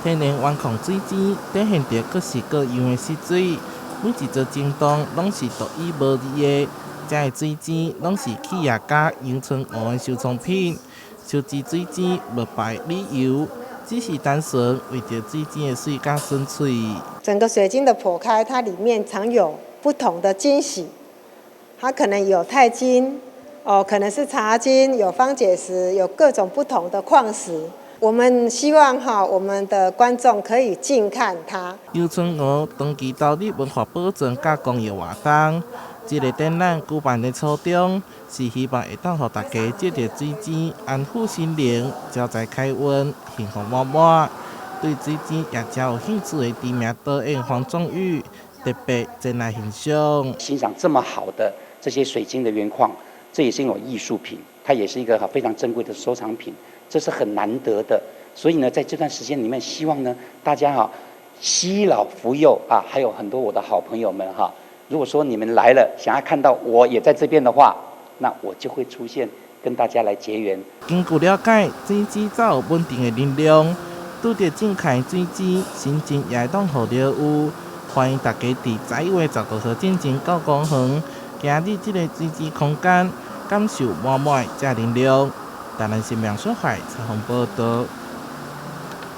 天然原礦水晶展現著各式各樣的色水，每一座晶洞攏是獨一無二的。這个水晶攏是企業家楊春娥的收藏品。收集水晶無別理由，只是單純為著水晶的媠佮純粹。整個水晶的剖開，它裡面藏有不同的驚喜，它可能有鈦金，哦，可能是茶晶，有方解石，有各種不同的礦石。我們希望哈，我們的觀眾可以近看它。楊春娥長期投入文化保存佮公益活動，這个展覽舉辦的初衷是希望會當予大家藉著水晶安撫心靈、招財開運、幸福滿滿。對水晶也誠有興趣的知名導演黃宗玉特別前來欣賞。欣賞這麼好的這些水晶的原礦，這也是一種藝術品，它也是一個非常珍貴的收藏品。這是很難得的，所以呢，在這段時間裡面，希望呢，大家哈，攜老扶幼啊，還有很多我的好朋友們哈，如果說你們來了，想要看到我也在這邊的話，那我就會出現跟大家來結緣。根據了解，水晶早有穩定的能量，拄著正開水晶，心情也會當予療癒。歡迎大家佇11月15號進前到公園，行入這个水晶空間，感受滿滿的正能量。台南新聞小懷採訪報道。